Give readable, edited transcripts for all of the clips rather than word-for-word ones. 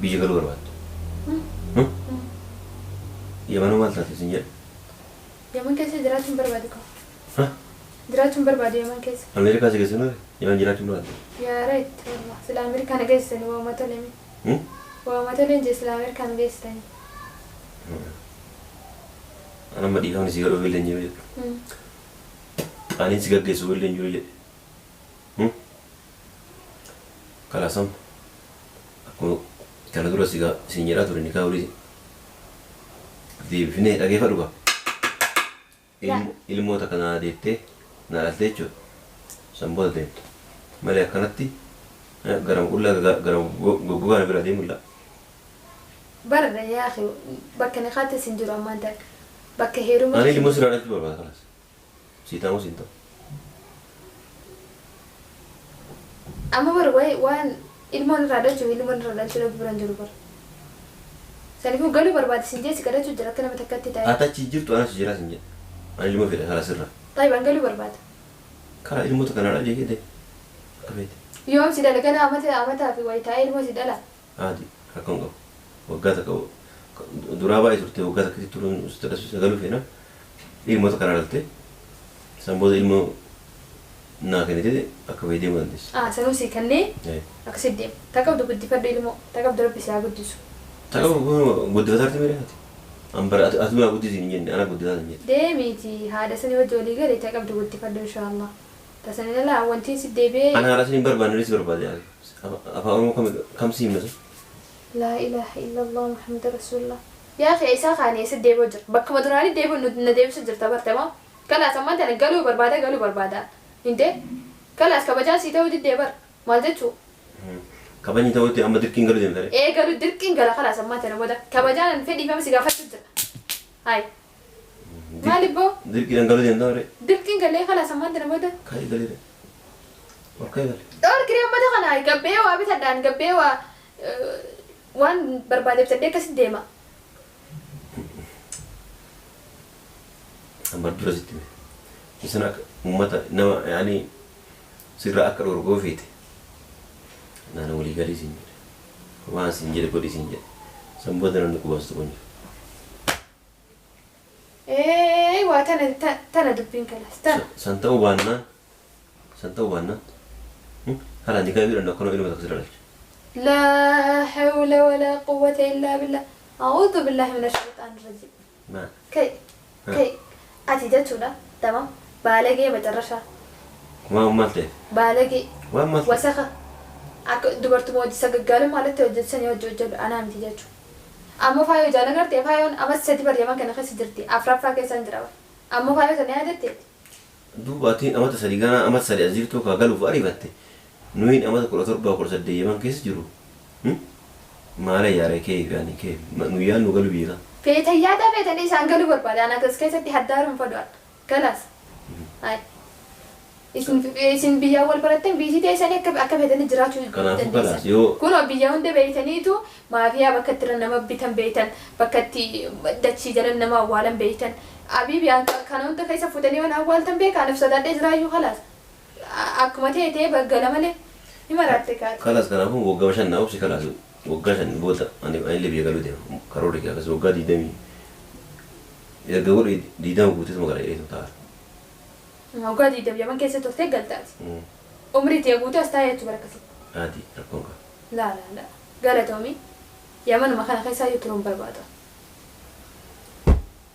Biyya galuu barbaaddu. Yamanuu maal taate sin jedhe? Yaman keessa jiraachuu hin barbaadu koo. Ha? Jiraachuu hin barbaadu Yaman keessa. Ameerikaa si geessinu Yaman jiraachuu hin barbaaddu. Yaa reet wallah sila Ameerikaa na geessitanii waama tole mi. Waama toleen jee sila Ameerikaa na geessitanii. An amma dhiifamni si godhuuf illee hin jiru jedhe. Qaaniin si gaggeessuuf illee hin jiru jedhe. Kalaas amma akkuma kana dura si siin jedhaa ture nikaa olii deebifnee dhageeffadhu gaa. Ilmoo takka naa deettee naa dhaltee jechuudha. San booda deemta. Malee akkanatti garama qullaa garama goggogaa na bira deemu laa. Bar yaa akhi bakka nikaatti sin jiru ammaan tana. Bakka heerumatti Ani sin ilmoo jiru. sirraa dhalchuu barbaada kalaas. Sii ta'u siin ta'u. Amma bar wayi waan ilmoon irraa dhalchuu fi ilmoon irraa dhalchuu dhabu bira hin jiru bar. Saniifuu galuu barbaade sin jee si kadhachuu jira akka nama takkatti taa'ee. Ati achi jirtu anas jira sin jedhe. Ani ilmoo fedha kala sirraa. Xayib an galuu barbaada. Kala ilmoo takka naa dhalchee kee deemi. Akka feete. Yoom si dhala gana amata amataa fi wayi taa'ee ilmoo si dhala. Haati rakkoo hin qabu. Waggaa takka duraa baay'ee turte waggaa takkatti turuun sitti dhasuus galuu feena. Ilmoo takka naa dhalte. San booda ilmoo naa kennite akka feete deemuu dandeessa. Ah sanuu sii kannee akkasitti deema. Ta qabdu guddifadhu ilmoo ta qabdu rabbi si haa guddisu. Ta qabu guddifatarti mere ati. An bara ati ati naa guddisi hin jenne ana guddisaa hin jenne. Deemiiti haadha sanii wajji walii gali ta qabdu guddifadhu inshaa Allah. Ta saniin ala wantiin si deebi'ee. Ana haadha sanii hin barbaanne si barbaade. Afaan Oromoo kam kam si himna sun? Laa ilaaha illallah Muhammad rasuulullah. Yaa akhi eessaa kaane eessa deebi'u jira? Bakkuma duraanii deebi'u nu na deebisu jirta bar tamaam. Kalaas ammaan tana galuu barbaada galuu barbaada. Hintee? Kalaas kabajaan sii ta'uu diddee bar. Maal jechuu? Kabajni ta'utti amma dirqiin galuu deemta ree? Ee galuu dirqiin gala kalaas ammaan tana booda. Kabajaan an fedhiifama si gaafachuu jira. Hayi. Maal ibboo? Dirqiidhaan galuu deemta ree? Dirqiin galee kalaas ammaan tana booda. Ka'i galii ree. Ol ka'i gali. Dhoorkiree ummata kana gabbee waa bitadhaan gabbee waa waan barbaade bitadhee akkasitti deema. Amma dura sitti hime. Isin akka ummata nama yaani sirraa akka dhorgu yoo feete naan walii galii siin jedhe. Waan siin jedhe godhi siin jedhe. San booda namni qubaas tuqu hin jiru. Ee waa tana tana dubbiin kalaas tana. San ta'uu baannaan san ta'uu baannaan haala nikaa yoo hidhannu akkanuma ilma takka sirra dhalcha. Laa hawla walaa quwwata illaa billah. A'uudhu billahi mina shayxaani rajiim. Maal? Kai kai ati jechuudha tamam baalagee macarrashaa. Waan maal ta'eef? Baalagee. Waan maal ta'eef? Wasaka. Akka dubartuma hojii sagaggaalummaa alatti hojjetu sanii hojii hojjedhu anaa miti jechuudha. Amma faayoo ijaan agartee faayoon amma sadi bar yaman kana keessa jirti afraffaa keessan jira bar. Amma faayoo sana yaadatte? Duuba atiin amata sadi ganaa amata sadi as jirtuu kaa galuuf ariifatte nuyiin amata 17 18 yaman keessa jiru maala yaare keef yaani keef nu yaannu galu biyya kan. Feetan yaadaa feetanii isaan galuu barbaada an as keessatti haddaaruun hin fedhu an kalaas hay isin isin biyyaan wal barattan biitii teessanii akka akka feetanii jiraachuu Kanaafuu dandeessan kalaas yoo. Kunoo biyya hunda beeytaniitu maafiyaa bakka itti irra nama bitan beeytan bakka itti dachii jala nama awwaalan beeytan Abiibi an kana hunda keessa fuutanii yoo na awwaaltan beekaa an of sodaadhee jiraayyuu kalaas Akkuma ta'e ta'ee baggala malee ni maraatte kaati. Kalas kanaafuu waggama 5 naa obsi kalas waggaa 5 booda ani anillee biyya galuu deema karoorri kiyya akkas waggaa 20 erga godhe 20 guuteetuma gala jedheetuma taa'aara. Waggaa 20 yaman keessa turtee galta ati. Umrii tee guutuu as taa'ee jechuu bara akkasitti. Aadi rakkoon qabu. Laa laa laa galatoomi yamanuma kana keessaayyuu turuun barbaadu an.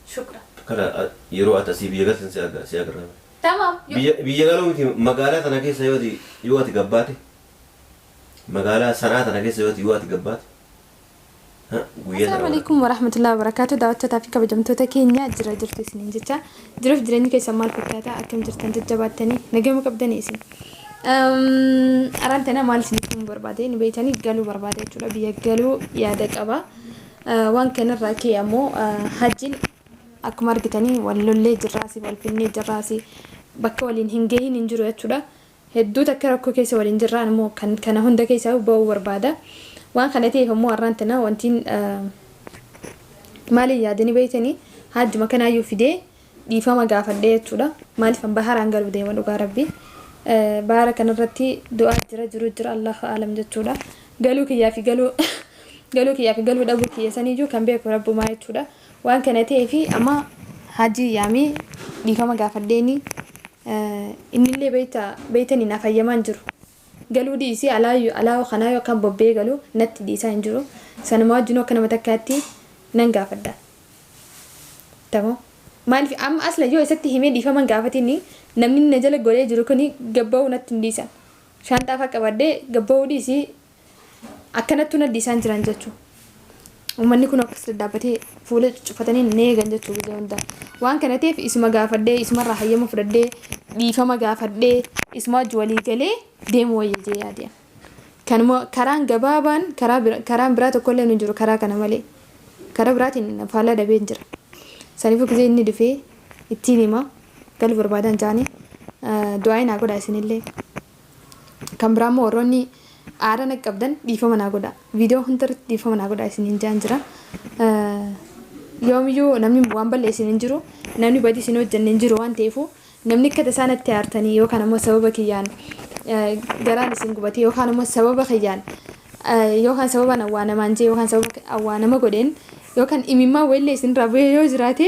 Shukran. Kala yeroo ati asii biyya galtan si agarra. Tamaam yo. Biyya biyya galuu miti magaalaa tana keessa yoo ati yoo ati gabbaate magaalaa sanaa tana keessa yoo ati yoo ati gabbaate ha guyyaa Assalaamu tana alaikum warahmatullahi wabarakatuh daawwattootaa fi kabajamtoota keenya jira jirtu isiniin jecha jiruuf jireenyi keessan maal fakkaata akkam jirtan jajjabaattanii nagama qabdanii isin araan tana maal isinitti himuu barbaade ni beeytanii galuu barbaade jechuudha biyya galuu yaada qaba waan kanarraa ka'e ammoo hajjiin Akkuma argitanii wal lollee jirraasi, wal finnee jirraasi, bakka waliin hin gahin hin jiru jechuudha. Hedduu takka rakkoo keessa waliin jirra. Ani immoo kan kana hunda keessaa ba'uu barbaada. Waan kana ta'eef ammoo har'aan tana wantiin maaliin yaadanii beektanii haajjuma kanaayyuu fidee dhiifama gaafadhee jechuudha. Maaliif an baharaan galuu deema dhugaa rabbii. Bahara kanarratti du'aa jira jiru jira Allahu aalam jechuudha. Galuu kiyyaa fi galuu Galuu kiyyaa fi galuu dhabuu kiyya saniyyuu kan beeku rabbumaa jechuudha. Waan kana ta'eef amma hajii yaamee dhiifama gaafadheeni innillee beeytanii naaf hayyamaa hin jiru. Galuu dhiisii alaa kanaa yookaan bobbee galuu natti dhiisaa hin jiru. Sanuma wajjin akka nama takkaatti nan gaafadha. Tamoo. Maaliif amma asla yoo isatti himee dhiifama hin gaafatin namni na jala godhee jiru kuni gabba'uu natti hin dhiisan. Shaanxaa fa'a qabadhee gabba'uu dhiisii akkanattuu na dhiisaan jiran jechuudha. Uummanni kun akkas daddaabbatee fuula cuccufatanii na eegan jechuudha gizee hundaa. Waan kana ta'eef isuma gaafadhee isumarraa hayyama fudhadhee dhiifama gaafadhee isuma wajji walii galee deemu wayya jee yaade. Kanuma karaan gabaabaan karaan biraa tokkollee hin jiru karaa kana malee. Karaa biraatiin faallaa dhabeen jira. Saniifuu gizee inni dhufee ittiin hima galuu barbaadan jaanii du'aa naa godhaa isinillee. Kan biraa immoo warroonni aara na qabdan dhiifama naa godhaa. Viidiyoo hundarratti dhiifama naa godhaa isiniin jaan jira. Yoomiyyuu namni waan balleessin hin jiru. Namni badii isin hojjenne hin jiru waan ta'eefu namni akka tasaa natti aartanii yookaan ammoo sababa kiyyaan garaan isin gubate yookaan ammoo sababa kiyyaan yookaan sababa waa namaan jee yookaan sababa waa nama godheen yookaan imimmaan wayillee isinirraa bu'ee yoo jiraate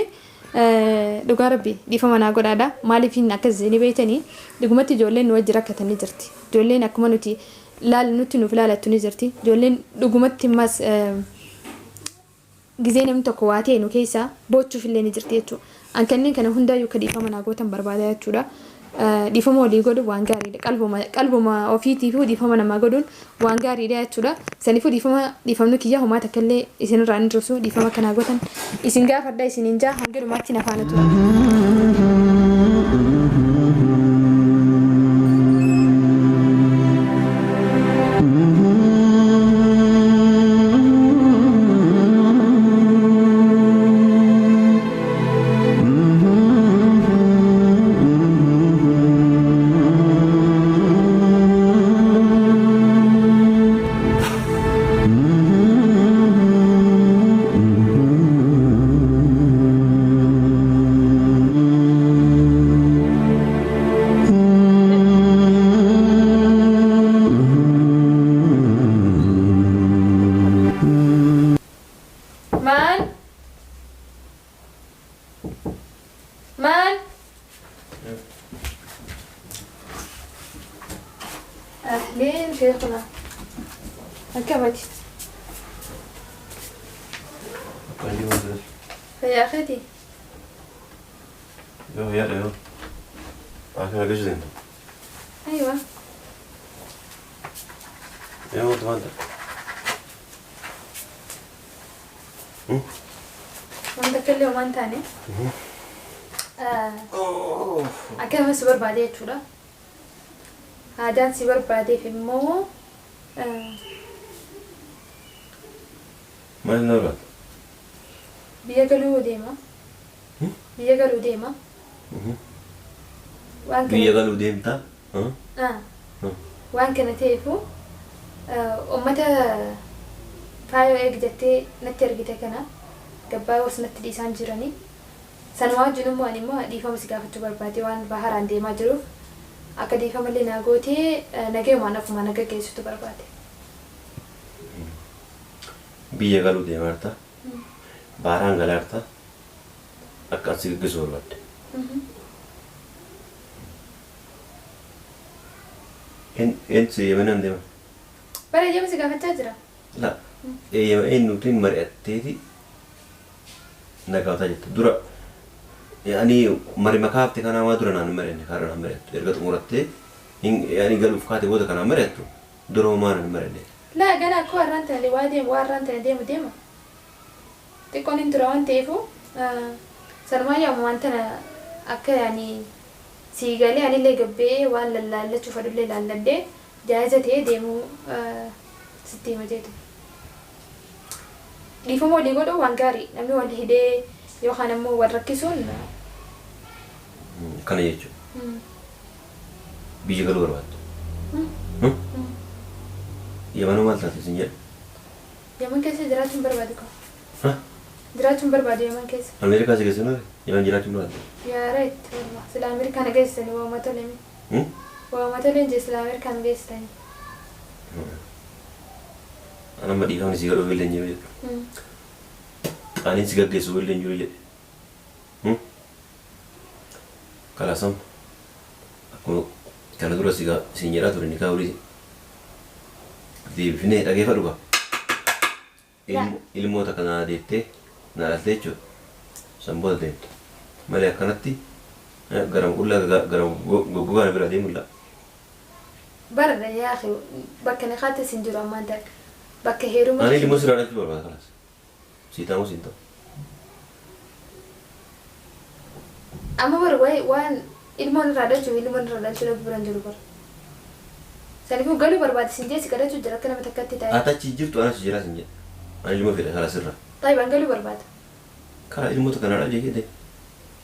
dhugaa rabbi dhiifama naa godhaadha. Maaliif hin akkas isinii beektanii dhugumatti ijoolleen nu wajji rakkatanii jirti. Ijoolleen akkuma nuti laal nutti nuuf laalattu ni jirti. Ijoolleen dhugumatti ammas gizee namni tokko waa ta'e nu keessaa boochuuf illee ni jirti jechuudha. An kanneen kana hundaayyuu akka dhiifama naa gootan barbaada jechuudha. Dhiifama walii godhu waan gaariidha. Qalbuma ofiitiifuu dhiifama namaa godhuun waan gaariidha jechuudha. Saniifuu dhiifamni kiyya homaa takka illee isinirraa hin dursu dhiifama kanaa gootan isin gaafadha isiniin jaa hanga dhumaatti na faana tura. Maal? Maal? أهلين شيخنا ركبتي يا أختي. Yoo yaada yoo. Akkana geessu deemta. أيوة. Yoo wanti maanta. Wanta kallee waan taane. Akkasumas si barbaade jechuudha. Haajaan si barbaadeef immoo Maal na barbaadda? Biyya galuu deema. Biyya galuu deema. Waan Biyya kana galuu deemtaa? Waan kana ta'eefu uummata faayoo eegi jettee natti ergite kana gabbaa os natti dhiisaan jiranii. Sanumaa wajjin immoo ani immoo dhiifama si gaafachuu barbaade waan baharaan deemaa jiruuf akka dhiifama illee naa gootee nagayumaan akkuma na gaggeessitu barbaade. Biyya galuu deemaa jirta. Baharaan galaa jirta. Akka asi gaggeessu barbaadde. Eenyu si yemenaan deema? Bara eeyyama si gaafachaa jira. La eeyyama eenyuutiin mari'atteeti na gaafataa jirta. Dura ani mari makaafte kanaa waa dura naan mari'anne karaa naan mari'attu erga xumurattee ani galuuf kaate booda kanaan mari'attu dura homaa naan mari'anne. Laa gana akkoo har'aan tana waa deemu waa har'aan tana deemu deema. Xiqqoon hin tura waan ta'eefu sanumaa yaa'u waan tana akka yaani sii galee anillee gabbee waan lallaallachuu fadhullee laalladhee jaaza ta'ee deemuu sitti hima jeetu. Dhiifama walii godhuu waan gaarii namni wal hidhee yookaan ammoo wal rakkisuun. Kana jechuudha. Biyya galuu barbaaddu. Yamanuu maal taate isin jedha? Yaman keessa jiraachuun barbaadu qaba. Jiraachuun barbaadu Yaman keessa. Ameerikaa si geessu Yaman jiraachuun barbaaddu. Yaa reet wallah sila Ameerikaa na geessisanii waama tole mi. Waama tole hin jee sila Ameerikaa na geessisanii. An amma dhiifamni si godhuuf illee hin jiru jedhe. Qaaniin si gaggeessuuf illee hin jiru jedhe. Kalaas amma akkuma kana dura si siin jedhaa ture nikaa olii deebifnee dhageeffadhu gaa. Ilmoo takka naa deettee naa dhaltee jechuudha. San booda deemta. Malee akkanatti garama qullaa garama goggogaa na bira deemu laa. Barra yaa akhi, bakka niqaatti sin jiru ammaan tana. Bakka heerumatti Ani sin ilmoo jiru. sirraa dhalchuu barbaada kalaas. Sii ta'amoo siin ta'u. Amma bar waa'ee waan ilmoon irraa dhalchuu fi ilmoon irraa dhalchuu dhabuu bira hin jiru bar. Saniifuu galuu barbaade sin jee si kadhachuu jira akka nama takkatti taa'ee. Ati achi jirtu anas jira sin jedhe. Ani ilmoo fedha kalaas sirraa. Xayyib an galuu barbaada. Karaa ilmoo takka naa dhalchee jee deemi.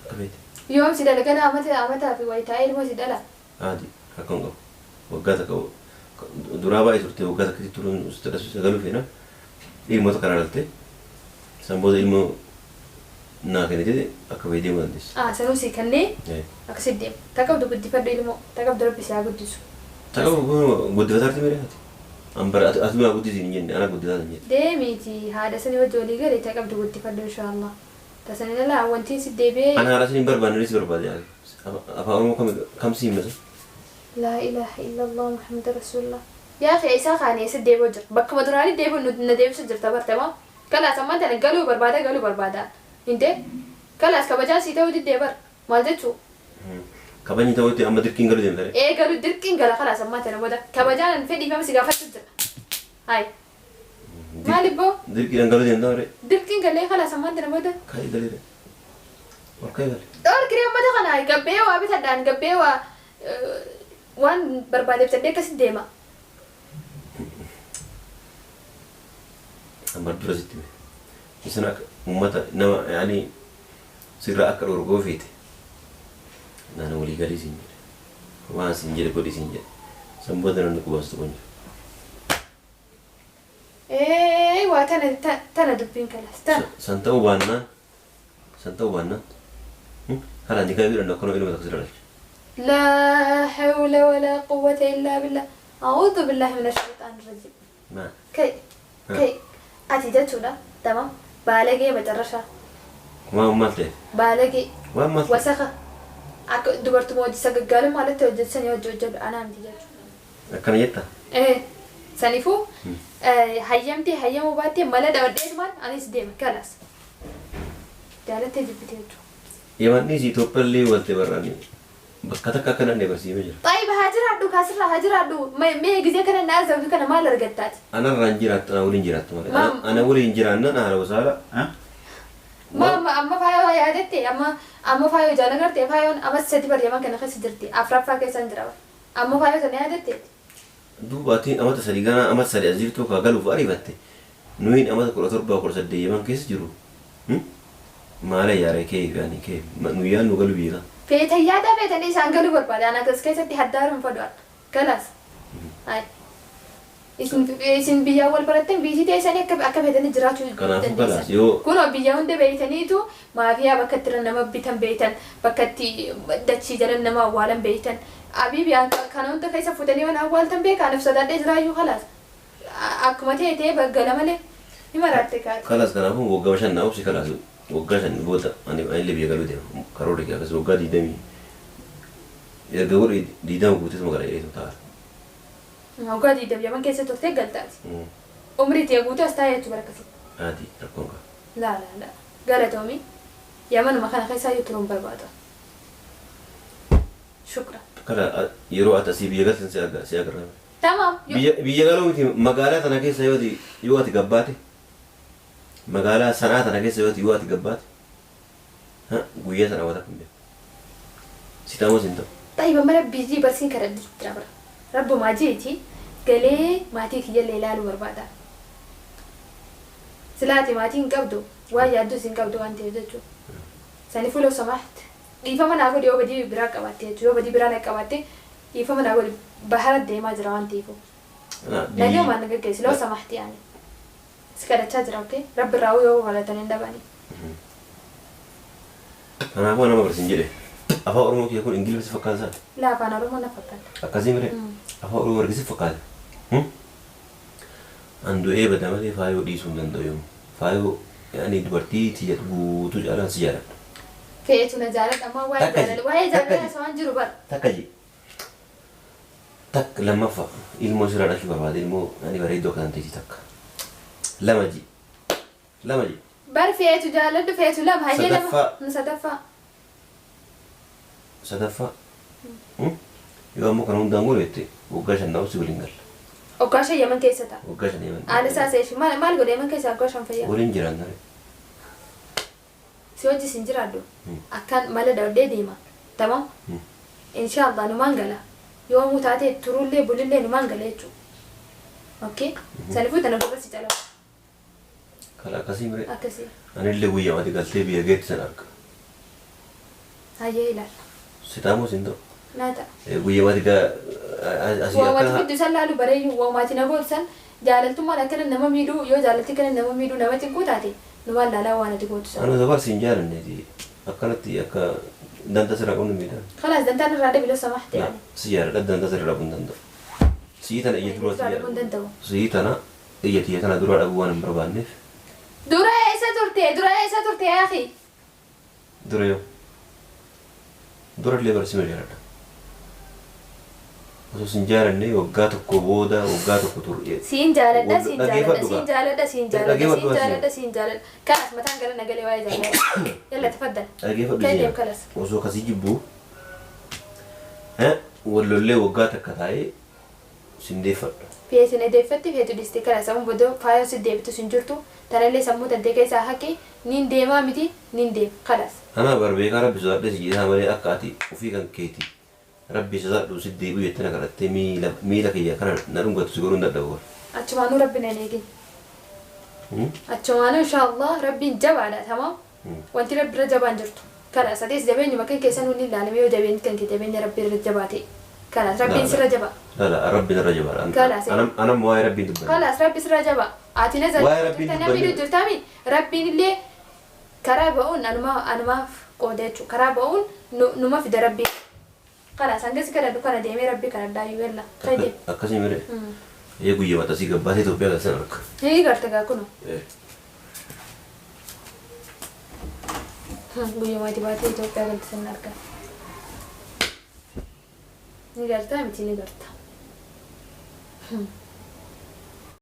Akka feete. Yoom si dhala gana amata amataa fi wayi taa'ee ilmoo si dhala. Haati rakkoo hin qabu. Waggaa takka duraa baay'ee turte waggaa takkatti turuun sagaluu feena. Ilmoo takka naa dhalte. San booda ilmoo naa kennite akka feete deemuu dandeessa. Ah sanuu sii kannee akkasitti deema. Ta qabdu guddifadhu ilmoo ta qabdu rabbi si haa guddisu. Ta qabu guddifataa jirti haati. An bara ati naa guddisi hin jenne ana guddisaa hin jenne. Deemiiti haadha sanii wajji walii gali ta qabdu guddifadhu inshaallah. Ta saniin alaa wantiin si deebi'ee. Ana haadha sanii hin barbaanne si barbaade afaan Oromoo kam si himma? Laa ilaaha illallah Muhammad Rasuulullah. Yaa akhi isaa kaani eessa deebi'u jira? Bakkuma duraanii deebi'u na deebisu jirta barte moo? Kalaas ammaan tana galuu barbaada galuu barbaada. Hintee? Kalaas kabajaan sii ta'uu diddee bar. Maal jechuu? Kabajni ta'uutti amma dirqiin galuu deemta ree? Ee galuu dirqiin gala kalaas ammaan tana booda. Kabajaan an fedhiifama si gaafachuu jira. Hayi. Maal ibboo? Dirqiidhaan galuu deemta ree? Dirqiin galee kalaas ammaan tana booda. Kaa'ii galee ree? Ol kaa'ii galee. Dhoorkiree uummata kana gabbee waa bitadhaan gabbee waa waan barbaade bitadhee akkasitti deema. Amma dura sitti hime. Isin akka uummata nama yaani sirraa akka dhorgoo feete naan walii galii siin jedhe. Waan siin jedhe godhi siin jedhe. San booda namni qubaas tokko hin jiru. Ee waa tana tana dubbiin kalas tana. San ta'uu baannaan san ta'uu baannaan haala nikaa jedhan akkanuma ilma takka sirra dhalcha. Laa hawla walaa quwwata illaa billah. A'uudhu billahi mina shayxaani rajiim. Maal? Kai kai ati jechuudha tamam baalagee macarrashaa. Waan maal ta'e? Baalagee. Waan maal ta'e? Wasaka akka dubartuma hojii sagaggaalummaa alatti hojjetu sanii hojii hojjedhu anaa miti jechuudha. Akkana jettaa? Ee saniifuu hayyamtee hayyamuu baattee mala dhawadheetumaan anis deema kalaas. Jaalattee jibbitee jechuudha. Yaman dhiisi Itoophiyaa illee walte barraani bakka takka akka nanne barsiifamee jira. Xaayib haa jiraadhu kaasirraa haa jiraadhu mee gizee kana na azabdu kana maal argattaati? Anarraa hin jiraattu ana waliin jiraattu malee. Ana waliin jiraannaan haala wasaala. Ma amma amma faayoo yaadatte amma amma faayoo ijaan agarte faayoon amma sadi bar yaman kana keessa jirti afraffaa keessan jira bar amma faayoo sana yaadatte. Duuba atiin amata 3 ganaa amata 3 as jirtuu kaa galuuf ariifatte nuyiin amata 17 18 yaman keessa jiru maala yaare keef yaani keef nu yaannu galu biyya kan. Feetan yaadaa feetanii isaan galuu barbaada an akkas keessatti haddaaru hin fedhu an kalaas hay isin isin biyyaan wal barattan biyyii teessanii akka akka feetanii jiraachuu Kanaafuu dandeessan kalaas yoo. Kunoo biyya hunda beeytaniitu maafiyaa bakka itti irra nama bitan beeytan bakka itti dachii jala nama awwaalan beeytan abiibi an kana hunda keessa fuutanii yoo na awwaaltan beeka an of sodaadhee jiraayyuu kalaas akkuma ta'e ta'ee baggala malee ni maraatte kaati. Kalaas kanaafuu waggaa 5 naa obsi kalaas waggaa 5 booda ani anillee biyya galuu deema karoorri kiyya akkas waggaa 20 erga godhe 20 guuteetuma gala jedheetuma taa'aara. Waggaa 20 yaman keessa turtee galta ati. Umrii tee guutuu as taa'ee jechuu bara akkasitti. Haati rakkoon qaba. Laa laa laa galatoomi yamanuma kana keessaayyuu turuu hin barbaadu ani. Shukran. Kana yeroo ati asii biyya galtan si arga si agarra. Tamaam. Biyya biyya galuu miti magaalaa tana keessa yoo ati yoo ati gabbaate magaalaa sanaa tana keessa yoo ati yoo ati gabbaate ha guyyaa sana waa takka hin beeku. Si ta'amoo si hin ta'u. Xayiba mara biyyi barsiin kadhadhu jira bara. Rabbumaa jeeti galee maatii kiyyallee ilaaluu barbaada. Silaa ati maatii hin qabdu waan yaaddus hin qabdu waan ta'eef jechuudha. Saniifuu law samaht dhiifama naa godhi yoo badii biraa qabaatte jechuudha. Yoo badii biraa na qabaatte dhiifama naa godhi bahara deemaa jira waan ta'eef. Nagayumaan na gaggeessi law samaht yaani. Si kadhachaa jira okay. Rabbi irraa yoo kadhatan hin dhabani. Kanaafuu nama barsiin jedhe afaan Oromoo kiyya kun Ingiliffa si fakkaata isaa? Laa afaan Oromoo na fakkaata. Akkasii mire afaan Oromoo argisi fakkaata. An du'ee bada malee faayoo dhiisuu hin danda'u yoomuu. Faayoo ani dubartii tiyya guutuu caalaan si jaaladha. Feetu na jaaladha ammaa waa'ee Takka jaalala waa'ee takka jaalala haasawaan jiru bara. Takka ji. Takka lammaffaa ilmoo sirraa dhalchuu barbaade ilmoo ani bareedduu akka tanteeti takka. Lama ji. Lama ji. Bar feetu jaaladhu feetu lama hayyee lama. Sadaffaa. Sadaffaa. Sadaffaa. Yoo ammoo kana hundaan goone jette waggaa 5 naa obsi waliin galla. Waggaa 5 Yaman keessa ta'a. Waggaa 5 Yaman. Haala isaa seeshi maal maal godhe Yaman keessa waggaa 5 fayyaa. Waliin jiraanna ree. Si wajji sin jiraadhu. Akkaan mala dhawadhee deema. Tamam. Inshallah numaan gala. Yoomuu taatee turullee bulillee numaan gala jechuudha. Okay. Sanifuu tana gurra si calafu. Kala akkasii mire. Akkasii. Anillee guyyaa ati galtee biyya geetti san arga. Hayyee ilaalla. Si ta'amoo siin ta'u? Naa ta'a. Guyyaa ati asii Waamaati akkana. fiddu san laalu bareeyyuu waamaati na gootu san jaalaltummaan akkana nama miidhuu yoo jaalalti kana nama miidhuu nama cinquu taate numaan laalaa waan ati gootu san. Anu dabar siin jaalanneeti akkanatti akka dantaa sirraa qabnu miidhaan. Khalaas dantaan irraa dhabi loo samahte Na yaani. si jaaladha dantaa sirraa dhabuu hin danda'u. Sii tana ija duraa si Irraa dhabuu hin jaaladha. danda'u. Sii tana ija tiyya tana duraa dhabuu waan hin barbaanneef. Dura eessa turte dura eessa turte yaa akhi. Dura yoo. Dura illee bar sima jaaladha. Osoo sin jaalanne waggaa tokko booda waggaa tokko turre. Siin jaaladha siin jaaladha Dhaggeeffadhu siin gaa. jaaladha siin jaaladha Dhaggeeffadhu siin asii. jaaladha siin jaaladha. Kalas mataan gara na galee waa'ee jaalalaa. Yalla tafaddal. Dhaggeeffadhu Kee isiin. deem kalas. Osoo akkasii jibbuu wal lollee waggaa takka taa'ee sin deeffadha. Feetu na deeffatti feetu dhiste kalas amma booda faayoo si deebitu sin jirtu tanallee sammuu tantee keessaa haqi nin deemaa miti nin deema kalas. Anaa bar beekaa rabbi sodaadhee si jedhaa malee akka ati ofii kan keeti rabbi sodaadhu si deebi'u jettee na kadhattee miila miila kiyya kana na dhungatu si godhuu hin dadhabu bar. Achumaanuu rabbi na hin eegin. Achumaanuu inshallah rabbiin jabaadha tamaam. Wanti rabbi irra jabaan jirtu. Kalas atis jabeenyuma kan keessanuu ni ilaalame yoo jabeenyi kan kee jabeenya rabbi irra jabaa ta'e. Kalas rabbiin sirra jabaa. La la rabbi narra jabaadha. Kalas. Anam waa'ee rabbiin dubbanne. Kalas rabbi sirra jabaa. Ati na Waa'ee rabbiin jirta na dubbanne. miidhuu jirtaami rabbiin illee karaa ba'uun anuma anumaaf qooda jechuudha. Karaa ba'uun numa fida rabbiin. Kalas hanga si kadhadhu kana deemee rabbi kadhadhaa iyyuu yalla. Kai deem. Akkasii mire. Ee guyyaa matasii gabbaatee Itoophiyaa galsan arga. Ni garta gaa kunoo. Guyyaa maatii baatee Itoophiyaa galte san arga. Ni gartaa miti ni garta.